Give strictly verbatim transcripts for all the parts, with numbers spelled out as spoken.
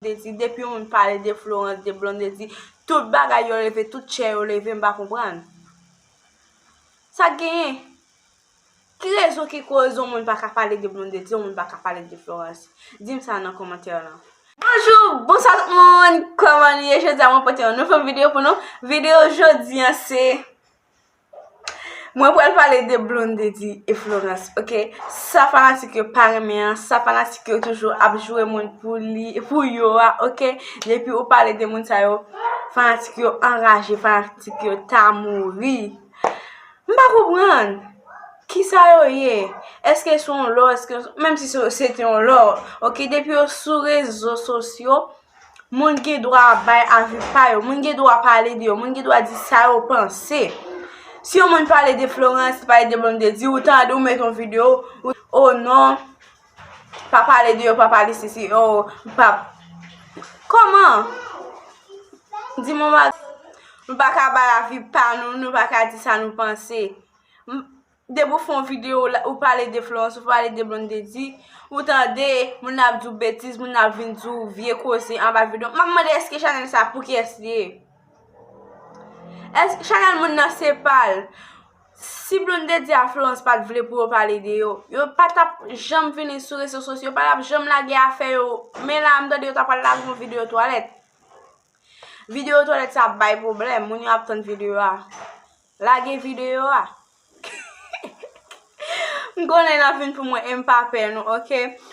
Blondedy, depi yon moun pale de Florence, de Blondedy, tout bagay yo leve, tout tchè yo leve, m pa konprann. Sa k genyen? Ki rezon ki koz yon moun pa ka pale de Blondedy, yon moun pa ka pale de Florence? Di m sa nan kòmantè lan. Bonjou, bonswa tout moun, kòman nou ye? Jodi a mwen pote yon nouvo videyo pou nou. Videyo jodi an se, mwen pral pale de Blondedy e Florence, ok? Sa fanatik yo pa renmen an, sa fanatik yo toujou ap joure moun pou li, pou yo a, ok? Depi ou pale de moun sa yo, fanatik yo anraje, fanatik yo ta mouri. M pa konprann. Kisa yo ye? Èske se yon lò? Èske, menm si se, se te yon lò, ok? Depi yo sou rezo sosyo, moun gen dwa bay avi pa yo, moun gen dwa pale de yo, moun gen dwa di sa yo panse. Si yon moun pale de Florence, pale de Blondedy, ou tande, ou met yon videyo, ou, oh non, pa pale de yo, pa pale sesi, oh, pa. Kòman? Di mwen, nou pa ka bay avi pa nou, nou pa ka di sa nou panse. M- Depi w fè yon videyo, la- ou pale de Florence, ou pale de Blondedy, ou tande moun ap di w betiz, moun ap vin di w vye koze anba videyo. M ap mande, èske chanèl sa pou kiyès li ye? Èske chanèl moun nan se pa l? Si Blondedy a Florence pa t vle pou yo pale de yo, yo pa t ap janm vini sou rezo sosyo, yo pa t ap janm lage afè yo. Men la, m tande yo ta pral lage yon videyo twalèt. Videyo twalèt sa ap bay pwoblèm, moun yo ap tann videyo a. Lage videyo a. M konnen l ap vin pou mwen e m pa pè non, ok?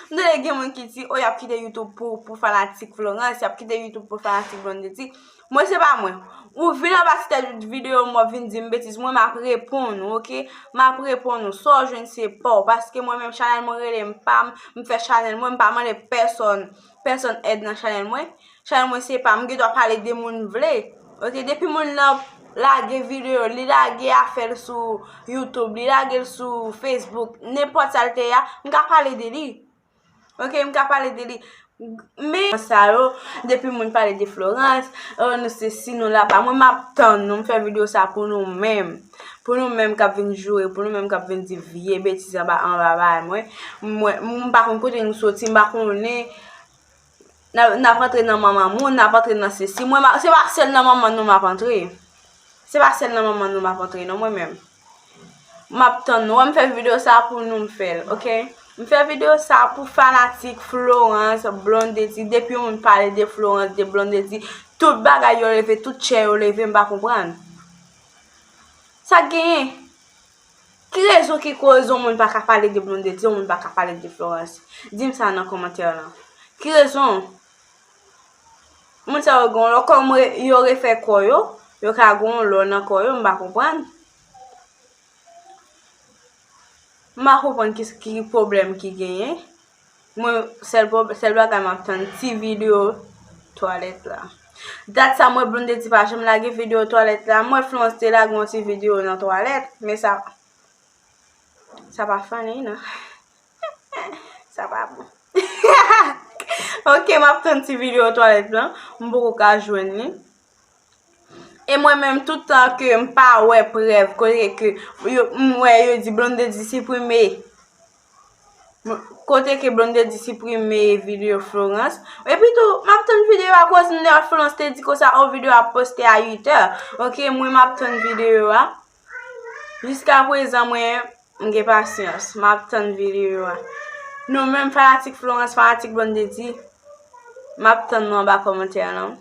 M tande gen moun ki di, oh, y ap kite YouTube pou, pou fanatik Florence, y ap kite YouTube pou fanatik Blondedy. Mwen, se pa mwen. Ou vin anba ti tèt videyo m, w ap vin di m betiz, mwen, m ap reponn ou, ok? M ap reponn ou. Sa w jwenn, se pa w. Paske mwen menm, chanèl mwen rele m pa m, m fè chanèl mwen, m pa mande pèsonn, pèsonn èd nan chanèl mwen. Chanèl mwen se pa m, m gen dwa pale de moun m vle. Ok, depi moun nan lage videyo, li lage afè l sou YouTube, li lage l sou Facebook, nenpòt sa l te ye a, m ka pale de li. Ok, m ka pale de li. Men sa yo, depi moun pale de Florence, oh, nou sesi, nou laba, mwen m ap tann nou, m fè videyo sa pou nou menm. Pou nou menm k ap vin joure, pou nou menm k ap vin di vye betiz anba, anba bagay mwen. Mwen, m pa konn kote nou soti, m pa konnen N ap, n ap antre nan manman moun, n ap antre nan sesi. Mwen, ma- se pa sèl nan manman nou m ap antre. Se pa sèl nan manman nou m ap antre, non, mwen menm. M ap tann nou. Wè, m fè videyo sa pou nou, m fè l, ok? M fè videyo sa pou fanatik Florence, Blondedy. Depi yon moun pale de Florence, de Blondedy, tout bagay yo leve, tout tchè yo leve, m pa konprann. Sa k genyen? Ki rezon ki koz yon moun pa ka pale de Blondedy, yon moun pa ka pale de Florence? Di m sa nan kòmantè lan. Ki rezon? Moun sa yo gen yon lò, kòm re- yo refè kò yo, yo ka gen yon lò nan kò yo, m pa konprann. M pa konprann ki, ki pwoblèm ki genyen. Mwen, sèl pwob- sèl bagay m ap tann, ti videyo twalèt la. Dat sa m wè Blondedy pa janm lage videyo twalèt la. M wè Florence te lage yon ti videyo nan twalèt, men sa, sa pa funny, non. Sa pa bon. Ok, m ap tann ti videyo twalèt lan. M poko ka jwenn li. E mwen menm, tout tan ke m pa wè prèv kote ke yo, m wè yo di Blondedy siprime. Kote ke Blondedy siprime videyo Florence. Epi tou, m ap tann videyo a koz m wè Florence te di konsa, o videyo ap poste a uit è. Ok, mwen m ap tann videyo a. Jiska prezan, mwen, m gen pasyans. M ap tann videyo a. Nou menm fanatik Florence, fanatik Blondedy, m ap tann nou anba kòmantè lan.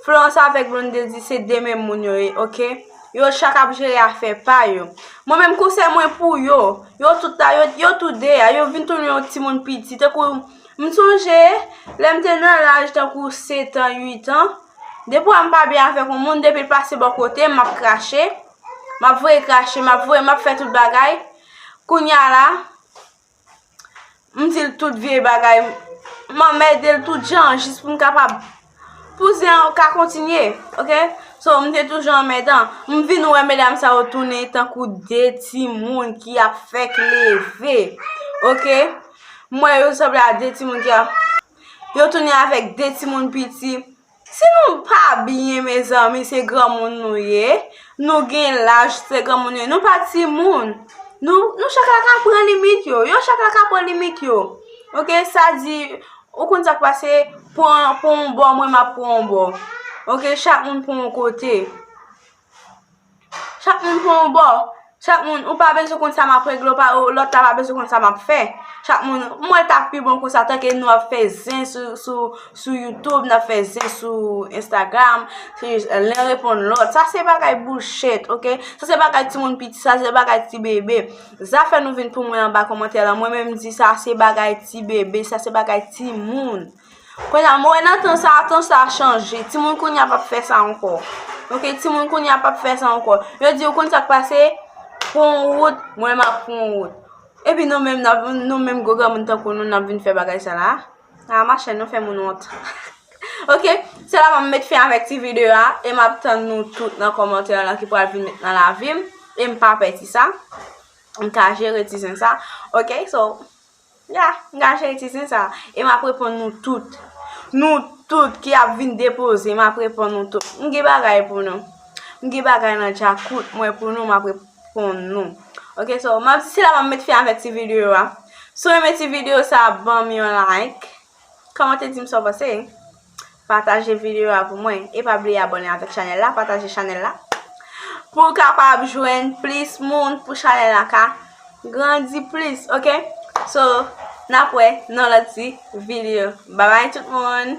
Florence avèk Blondedy se de menm moun yo ye, ok? Yo chak ap jere afè pa yo. Mwen menm konsèy mwen pou yo, yo tout la, yo, yo tou de a, yo vin tounen yon timoun piti. Tankou, m sonje, lè m te nan laj tankou sèt an, uit an, depi w wè m pa byen avèk yon moun, depi l pase bò kote m, m ap krache, m ap voye krache, m ap voye, m ap fè tout bagay. Kounye a la, m di l tout vye bagay. M anmède l tout jan, jis pou m kapab, pou zen an ka kontinye, ok? So, m te toujou anmèdan. M vin wè medam sa yo tounen tankou de timoun ki ap fèk leve, ok? M wè yo sanble a de timoun ki ap, yo tounen avèk de timoun piti. Si nou pa byen, mezanmi, se granmoun nou ye. Nou gen laj, se granmoun nou ye. Nou pa timoun. Nou, nou chak la ka pran limit yo. Yo chak la ka pran limit yo. Ok, sa di, Ou konn sa k pase? Pran, pran yon bò, mwen m ap pran yon bò. Ok, chak moun pran yon kote. Chak moun pran yon bò. Chak moun, ou pa bezwen konn sa m ap regle, ou pa, ou, lòt la pa bezwen konn sa m ap fè. Chak moun, mwen t ap pi bon konsa, tanke nou ap fè zen sou, sou, sou YouTube, n ap fè zen sou Instagram, se len reponn lòt. Sa se bagay bullshit, ok? Sa se bagay timoun piti, sa se bagay ti bebe. Zafè nou vin pou mwen anba kòmantè la, mwen menm di sa se bagay ti bebe, sa se bagay timoun. Kounye a, mwen nan tan sa, tan sa chanje. Timoun kounye a p ap fè sa ankò. Ok, timoun kounye a p ap fè sa ankò. Yo di, ou konn sa k pase? Pran yon wout, mwen m ap pran yon wout. Epi nou menm, n ap, nou menm gwo granmoun tankou nou, n ap vin fè bagay sa la. A, machann, nou fè moun wont. Ok, se la m ap met fen avèk ti videyo a, e m ap tann nou tout nan kòmantè la ki pral vin met nan lavi m, e m pa pè ti sa. M ka jere ti zen sa. Ok, so, ya, m ka jere ti zen sa. E m ap reponn nou tout. Nou tout ki ap vin depoze, m ap reponn nou tout. M gen bagay pou nou. M gen bagay nan djakout mwen pou nou, m ap reponn nou. Ok, so, m ap di se la m ap met fen avèk ti videyo a. Si w renmen ti videyo sa, ban m yon like. Kòmante di m sa w panse. Pataje videyo a pou mwen. E pa bliye abòne avèk chanèl la, pataje chanèl la. Pou w kapab jwenn plis moun, pou chanèl la ka grandi plis, ok? So, n ap wè nan lòt ti videyo. Babay tout moun!